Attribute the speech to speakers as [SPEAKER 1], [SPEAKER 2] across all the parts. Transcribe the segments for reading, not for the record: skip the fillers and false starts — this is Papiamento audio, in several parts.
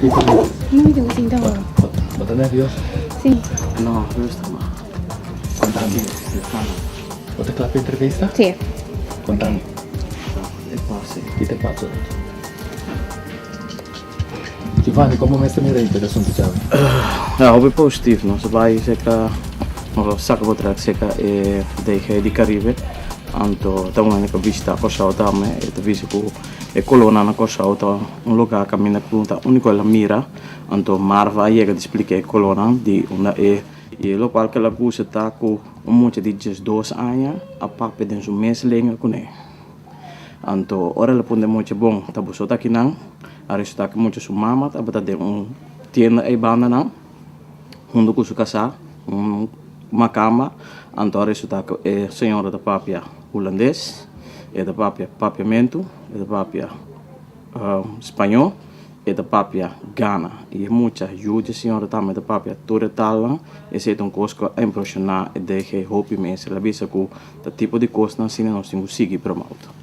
[SPEAKER 1] No mi tin ku sinta awor.
[SPEAKER 2] Bo ta nervioso?
[SPEAKER 1] Si.
[SPEAKER 3] No, rustig man.
[SPEAKER 2] Konta mi. Bo ta kla pa entrevista?
[SPEAKER 1] Si.
[SPEAKER 2] Konta mi.
[SPEAKER 3] E pase.
[SPEAKER 2] Ki ta pasa? Giovanni, komo mester mira e asuntu djawe?
[SPEAKER 3] Ja, hopi positief. Nos a bai seka, nos a saka potret seka e DG di Caribe. Anto ta un hende ku a bishita Kòrsou tambe. E ta bisa ku e kolónan na Kòrsou ta un lugá kaminda ku ta úniko el a mira. Anto Marva a yega di splika e kolónan di unda e. I e lokual ku el a gusta ta ku un mucha di diesdos aña a papia den su mes lenga kuné. Anto ora el a punta e mucha, Bon, ta boso ta akinan? A resulta ku e mucha su mama tabata den un tienda ei bandanan huntu ku su kasá, un makamba. Anto a resulta ku e señora ta papia hulandes, e ta papia papiamentu, e ta papia spañó, e ta papia gana. I e mucha yu di e señora tambe ta papia tur e talnan. Esei ta un kos ku a impreshoná e DG hopi mes. El a bisa ku Ta tipo di kosnan asina nos tin ku sigui promote.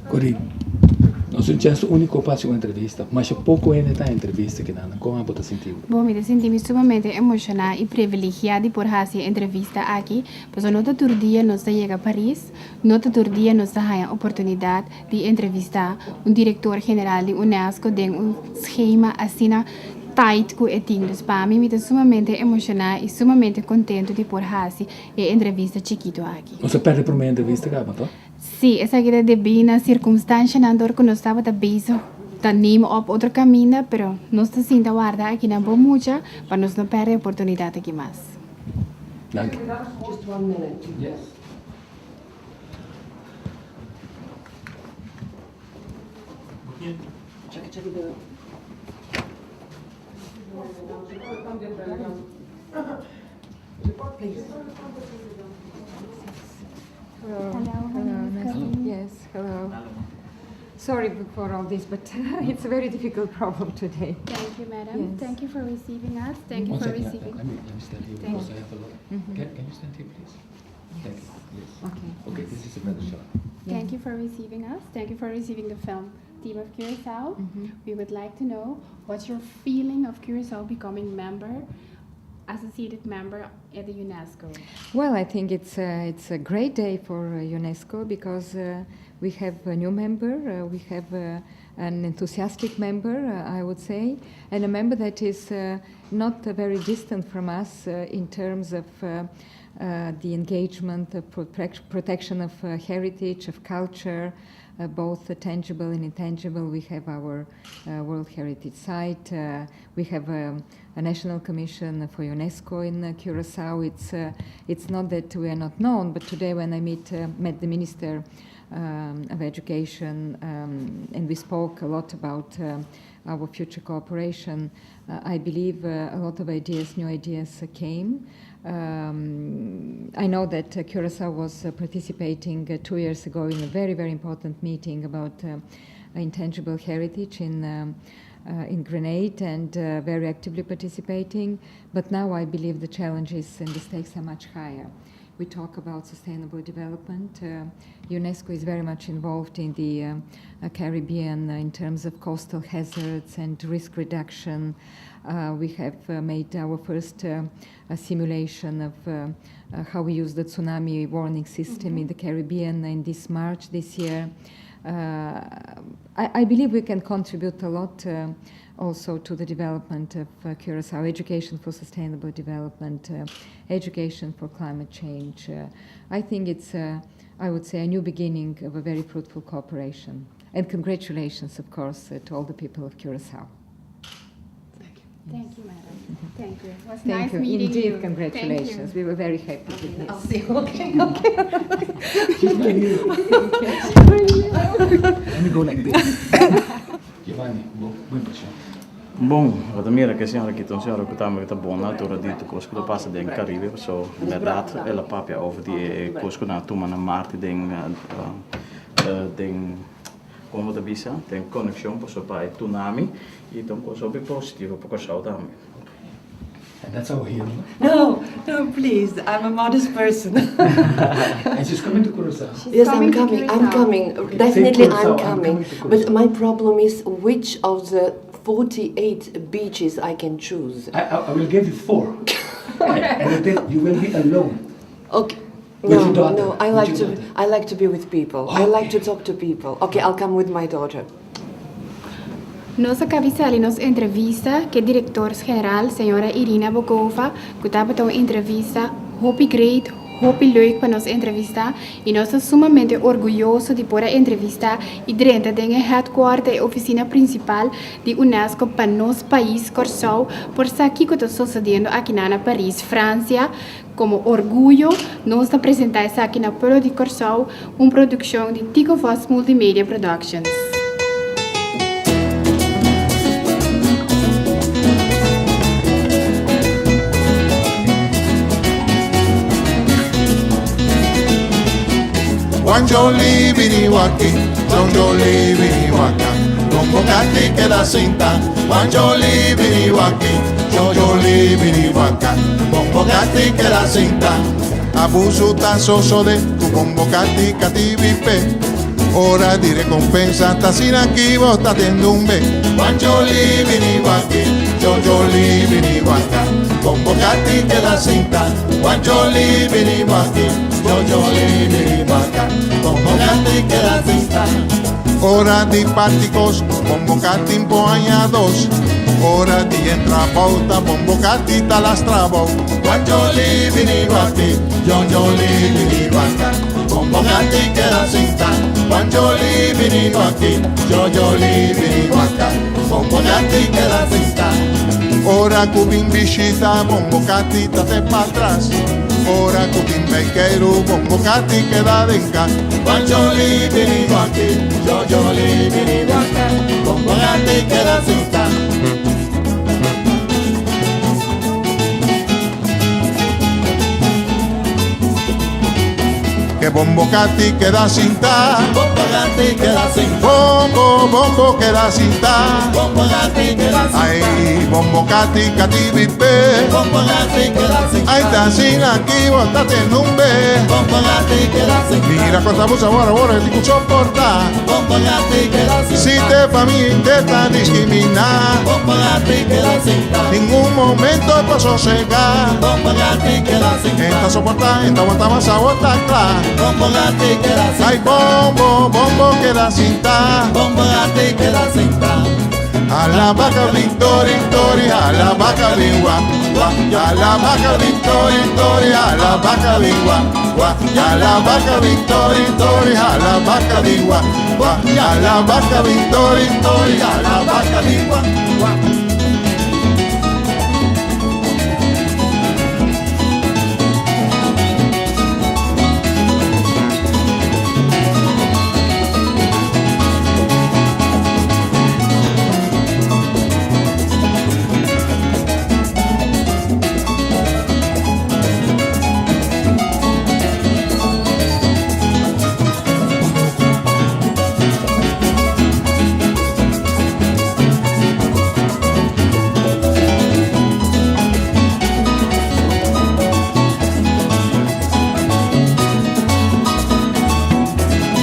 [SPEAKER 2] Corrie, nos un chèns úniko pa hasi un entrevista. Masha poko hende ta entrevista kinan. Kon abo ta sinti bo?
[SPEAKER 1] Bon, mi ta sinti mi sumamente emoshoná i privilegiá di por hasi e entrevista aki, pasobra no ta tur dia nos ta yega Paris, no ta tur dia nos ta haña oportunidat di entrevistá un direktor general di unesco den un schema asina tight ku e tin. Dus pa mi, mi ta sumamente emoshoná i sumamente kontentu di por hasi e entrevista chikitu aki.
[SPEAKER 2] Nos a pèrdè promé entrevista kaba, toh?
[SPEAKER 1] Sí, esaki ta debí na sirkunstanshanan dor ku nos tabata bezig ta name op otro kaminda, pero nos ta sinta warda aki na bo mucha pa nos no pèrdè e oportunidat aki mas.
[SPEAKER 2] Danki.
[SPEAKER 4] Just one minute.
[SPEAKER 2] Yes.
[SPEAKER 4] Hello. Hello. Nice to Yes, hello. Sorry for all this, but it's a very difficult problem today.
[SPEAKER 1] Thank you, madam.
[SPEAKER 4] Yes.
[SPEAKER 1] Thank you for receiving us. Thank you
[SPEAKER 2] One
[SPEAKER 1] for
[SPEAKER 2] second,
[SPEAKER 1] receiving.
[SPEAKER 2] let me, let me stand here
[SPEAKER 1] Thank
[SPEAKER 2] because I have a lot. Can you stand here, please? Thank you. Yes.
[SPEAKER 4] Okay.
[SPEAKER 2] Okay, this is a better shot.
[SPEAKER 1] Thank you for receiving us. Thank you for receiving the film team of Curacao. We would like to know what's your feeling of Curacao becoming member, associated member at the UNESCO.
[SPEAKER 4] Well, I think it's a, it's a great day for uh, UNESCO because uh, we have a new member, uh, we have uh, an enthusiastic member, uh, I would say, and a member that is uh, not uh, very distant from us uh, in terms of uh, uh, the engagement, the protec- protection of uh, heritage, of culture, uh, both uh, tangible and intangible. We have our uh, World Heritage Site. Uh, we have um, a National Commission for UNESCO in uh, Curacao. It's, uh, it's not that we are not known, but today when I meet, uh, met the Minister um, of Education um, and we spoke a lot about um our future cooperation, uh, I believe uh, a lot of ideas, new ideas uh, came. Um, I know that uh, Curacao was uh, participating uh, 2 years ago in a very, very important meeting about uh, intangible heritage in um, uh, in Grenade and uh, very actively participating. But now I believe the challenges and the stakes are much higher. We talk about sustainable development. Uh, UNESCO is very much involved in the uh, uh, Caribbean uh, in terms of coastal hazards and risk reduction. Uh, we have uh, made our first uh, uh, simulation of uh, uh, how we use the tsunami warning system in the Caribbean in this March this year. Uh, I, I believe we can contribute a lot uh, also to the development of uh, Curacao, education for sustainable development, uh, education for climate change. Uh, I think it's, uh, I would say, a new beginning of a very fruitful cooperation. And congratulations, of course, uh, to all the people of Curacao.
[SPEAKER 1] Thank you, madam. Thank you. It was
[SPEAKER 4] Thank
[SPEAKER 1] nice
[SPEAKER 4] you.
[SPEAKER 1] meeting
[SPEAKER 4] Indeed,
[SPEAKER 1] you.
[SPEAKER 4] congratulations.
[SPEAKER 1] Thank
[SPEAKER 4] We were very happy with this.
[SPEAKER 5] I'll see you. Okay, okay.
[SPEAKER 2] She's not here. Let me go like this. Giovanni, bo, bo impreshon.
[SPEAKER 3] Bon, bo ta mira ku e señora aki ta un señora ku tambe ta bon na tur di kos ku ta pasa den Karibe. So, bèrdat el a papia over di e kos ku nan a tuma na Marte den den kon bo ta bisa den konekshon pasobra pa e tsunami i ta un kos hopi positivo pa Kòrsou tambe.
[SPEAKER 2] And that's our hero.
[SPEAKER 5] No, no, please. I'm a modest person.
[SPEAKER 2] And she's coming to Curacao.
[SPEAKER 1] She's
[SPEAKER 5] Yes, I'm
[SPEAKER 1] coming to
[SPEAKER 5] coming. I'm
[SPEAKER 1] Curaçao.
[SPEAKER 5] coming.
[SPEAKER 2] Okay,
[SPEAKER 5] Definitely,
[SPEAKER 2] say Curacao,
[SPEAKER 5] I'm
[SPEAKER 2] I'm
[SPEAKER 5] coming.
[SPEAKER 2] coming to
[SPEAKER 5] But
[SPEAKER 2] Curacao.
[SPEAKER 5] my problem is which of the 48 beaches I can choose.
[SPEAKER 2] I will give you four. And then you will be alone.
[SPEAKER 5] Okay.
[SPEAKER 2] With
[SPEAKER 5] No,
[SPEAKER 2] your daughter.
[SPEAKER 5] no. I
[SPEAKER 2] With
[SPEAKER 5] like
[SPEAKER 2] your
[SPEAKER 5] to.
[SPEAKER 2] daughter.
[SPEAKER 5] I like to be with people. I like to
[SPEAKER 2] Okay.
[SPEAKER 5] talk to people. Okay, I'll come with my daughter.
[SPEAKER 1] Nos a kaba di sali nos entrevista ku direktor general, señora Irina Bokova, ku tabata un entrevista hopi great, hopi leuk pa nos entrevistá i nos ta sumamente orguyoso di por a entrevistá i drenta den e headquarter, e ofisina prinsipal di UNESCO pa nos pais Kòrsou por sa kiko ta sosediendo akinan na Paris, Fransia. Komo orguyo nos ta presentá esaki na pueblo di Kòrsou, un produkshon di Tico Vos Multimedia Productions.
[SPEAKER 6] Juan Joli bini waki, John Joli bini waka, Bombo kati keda sinta. Juan Joli bini waki, John Joli bini waka, Bombo kati keda sinta. Abuso ta sosode ku bombo kati kati bipe. Ora di rekompensa ta asina ki bo ta tende un be. Juan Joli bini waki, John Joli bini waka, Bombo kati keda sinta. Juan Joli bini waki, John Joli bini waka, Bombo kati keda sinta. Ora di parti kos, bombo kati por haña dos. Ora di entra bouta, bombo kati ta lastra bou. Juan Joli bini waki, John Joli bini waka, Bombo kati keda sinta. Juan Joli bini waki, John Joli bini waka, Bombo kati keda sinta. Ora ku bin bishita, bombo kati ta te patras. Ora ku tin bekeru, bombo kati keda den kas. Juan Joli bini waki, John Joli bini waka, Bombo kati keda sinta. Ke bombo kati keda sinta. Bombo kati keda sinta. Bombo, bombo keda sinta. Bombo kati keda sinta. Ai, bombo kati kati bipe. Bombo kati keda sinta. Ai, ta asina aki bo ta tende un be. Bombo kati keda sinta. Mira kon ta abusa awor awor e tin ku soporta. Bombo kati keda sinta. Si te famia intenta diskriminá. Bombo kati keda sinta. Ningun momento e por sosegá. Bombo kati keda sinta. E ta soportá, e ta wanta mas awor ta kla. Bombo kati keda sinta. Ai bombo, bombo keda sinta. Bombo kati keda sinta. A la vaca victoria, victoria, a la vaca bingua, gua, a la vaca victoria, victoria, a la vaca bingua, gua, a la vaca victoria, victoria, a la vaca bingua, gua, a la vaca victoria, victoria, a la vaca bingua, gua.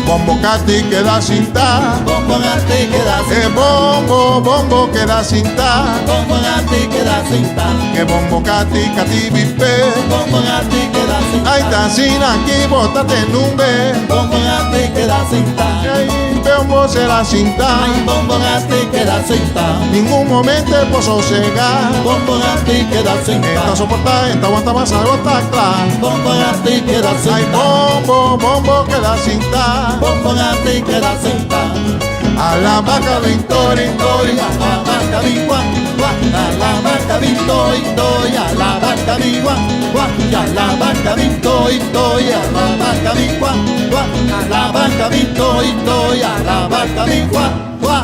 [SPEAKER 6] Bombo kati keda sinta. Bombo kati keda sinta. E bombo, bombo keda sinta. Bombo kati keda sinta. Ke bombo kati kati bipe. Bombo kati keda sinta. Ai ta asina ki bo ta tende un be. Bombo kati keda sinta. Ai bombo será sinta. Ai bombo kati keda sinta. Ningun momento e por sosegá. Bombo kati keda sinta. E ta soportá, e ta wanta mas awor ta kla. Bombo kati keda sinta. Ai bombo, bombo keda sinta. Bombo kati keda sinta. A la vaca victoria, victoria, a la vaca bigua, gua, a la vaca victoria, victoria, a la vaca bigua, gua, a la vaca victoria, victoria, a la vaca bigua, gua, a la vaca victoria, victoria, a la vaca bigua, gua.